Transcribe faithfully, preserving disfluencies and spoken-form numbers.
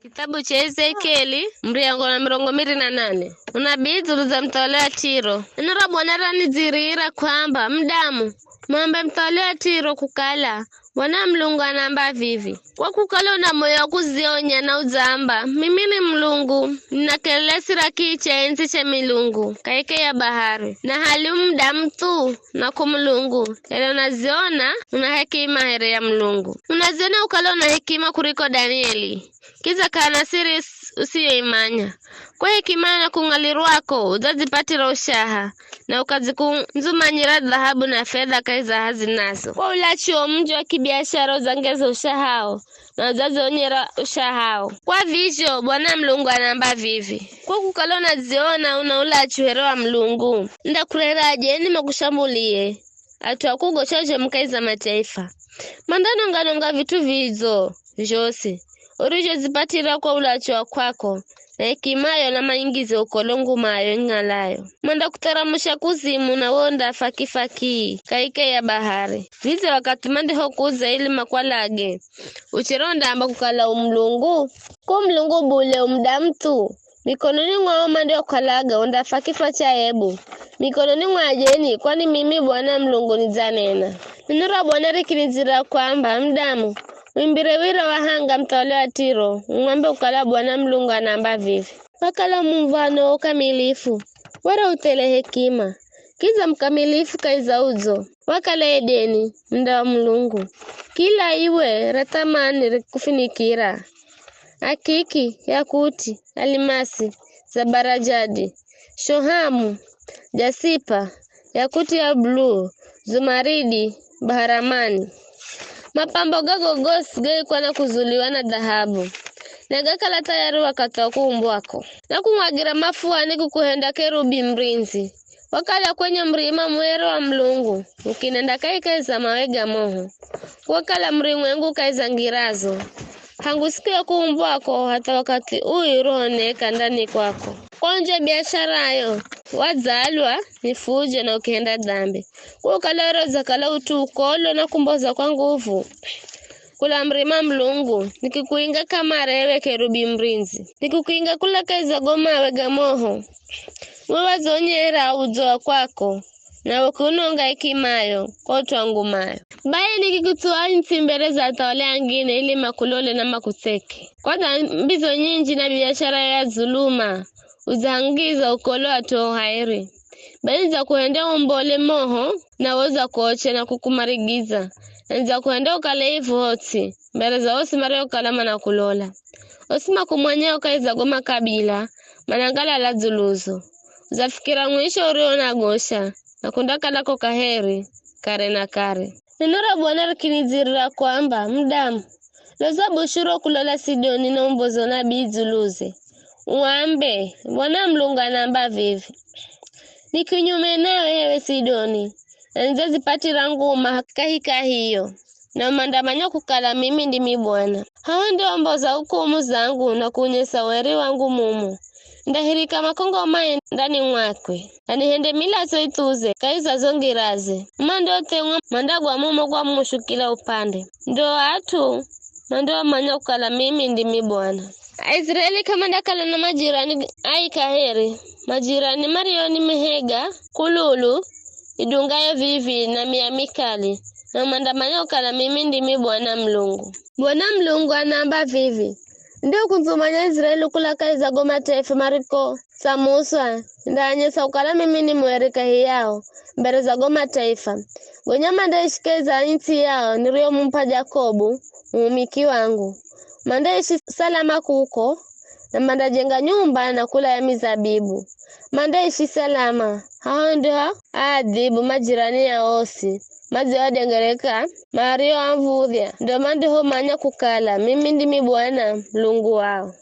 Kitabu cha Ezekieli, muriango na mirongo miri na nane. Unabii dzulu za muthawali wa Tiro. Neno ra Bwana ranidzirira kwamba, "Mudamu, mwambe muthawali wa Tiro kukala, Bwana Mulungu anaamba vivi, kwa kukala una moyo wa kuzionya na udzamba, 'Mimi ni Mulungu, nina kelesi ra kicha endzi cha milungu, kaike ya bahari, na hali u mudamu thu na ku Mulungu, ela unaziona una hekima here ya Mulungu. Unaziona ukala una hekima kuriko Danieli, kiza k'ana siri usiyoimanya. Kwa hekima na kung'alirwako udzadzipatira ushaha, na ukadzikundzumanyira dhahabu na fedha kahi za hazi nazo. Kwa ulachu wo mudzi wa kibiashara udzangeza ushahao, na udzadzionyera ushahao. Kwa vizho Bwana Mulungu anaamba vivi, kwa kukala unadziona una ulachu here wa Mulungu, ndakurera ajeni makushambulie, at'u a kugocha zhomu kahi za mataifa. Mandanonga-nonga vit'u vidzo zhosi urizhozipatira kwa ulachu wa kwako, na hekimayo na maingize ukolo ngumayo ing'alayo. Mandakutharamusha kuzimu na wo ndafa kifakii kaike ya bahari. Vidze wakathi mandihokuza ili makwalage, uchere undaamba kukala u Mulungu? Ku Mulungu bule u mudamu thu. Mikononi mwao mandiokalaga undafa kifwa cha ebu. Mikononi mwa ajeni, kwani mimi Bwana Mulungu nidzanena. Neno ra Bwana rikinidzira kwamba, "Mudamu, mwimbire wira wa hanga muthawali wa Tiro, umwambe kukala Bwana Mulungu anaamba vivi, 'Wakala mumvwano wa ukamilifu, were uthele hekima, kiza mukamilifu kahi za udzo, wakala Edeni, munda wa Mulungu. Kila iwe ra thamani rikufinikira, akiki, yakuti, alimasi, zabarajadi, shohamu, jasipa, yakuti ya buluu, zumaridi, baharamani. Mapambo gago gosi gaikwa na kuzuliwa na dhahabu, na gakala thayari wakathi wa kuumbwako. Na kumwagira mafuani kukuhenda kerubi murindzi, wakala kwenye murima mwere wa Mulungu, ukinenda kahikahi za mawe ga moho. Wakala murimwengu kahi za ngirazo, hangu siku ya kuumbwako hatha wakathi uyu urohoneka ndani kwako. Kwa unje biasharayo, wadzalwa ni fujo na ukihenda dhambi. Kwa ukala were udzakala ut'u ukolo na kumboza kwa nguvu kula murima Mulungu, nikikuinga kama rewe kerubi murindzi. Nikikuinga kula kahi za go mawe ga moho. We wadzonyera udzo wa kwako, na ukiunonga ikimayo, kwa ut'u wa ngumayo. Bai nikikuthuwa ntsi mbere za athawali angine ili makulole na makutseke. Kwa dhambi zo nyinji na biashara ya dhuluma, udzahangiza ukolo wa toho hairi. Bai nidzakuhenda umbole moho, na wo udzakoche na kukumarigiza, na nidzakuhenda ukale ivu hots'i, mbere za osi mariokala manakulola. Osi makumwanyao kahi za go makabila, manangalala dzuluzo. Udzafikira mwisho uriwo unagosha, na kundakala ko kaheri, kare na kare. Neno ra Bwana rikinidzirira kwamba, "Mudamu, loza bushuro kulola Sidoni na umbozo nabii dzuluze. Uambe, 'Bwana Mulungu anaamba vivi, ni kinyume nawe hewe Sidoni, na nidzadzipatira nguma kahikahiyo, na umandamanya kukala mimi ndimi Bwana. Haho ndio mboza hukumu zangu na kunyesa weri wangu mumu. Ndahirika makongo mae ndani mwakwe, na nihende milatso ithuze kahi za zo ngiraze. Mandotheng'wa mandagwa mumo kwa mushu kila upande. Ndo at'u mandiomanya kukala mimi ndimi Bwana. Aiziraeli k'amandakala na majirani ai kaheri, majirani marionimihega kululu idungayo vivi na mia mikali, na umandamanya kukala mimi ndimi Bwana Mulungu. Bwana Mulungu anaamba vivi, ndio kundzumanya Iziraeli kula kahi za go mataifa mariko tsamuswa, ndaanyesa kukala mimi ni mweri kahi yao, mbere za go mataifa. Gonya mandaishikeza ntsi yao niriyomup'a Jakobu, muhumiki wangu. Mandaishi salama kuko, na mandajenga nyumba na kula ya mizabibu. Mandaishi salama, haho ndiho aadhibu majirani yao osi, madziowadengereka, marioamvudhya, ndo mandihomanya kukala mimi ndimi Bwana Mulungu wao.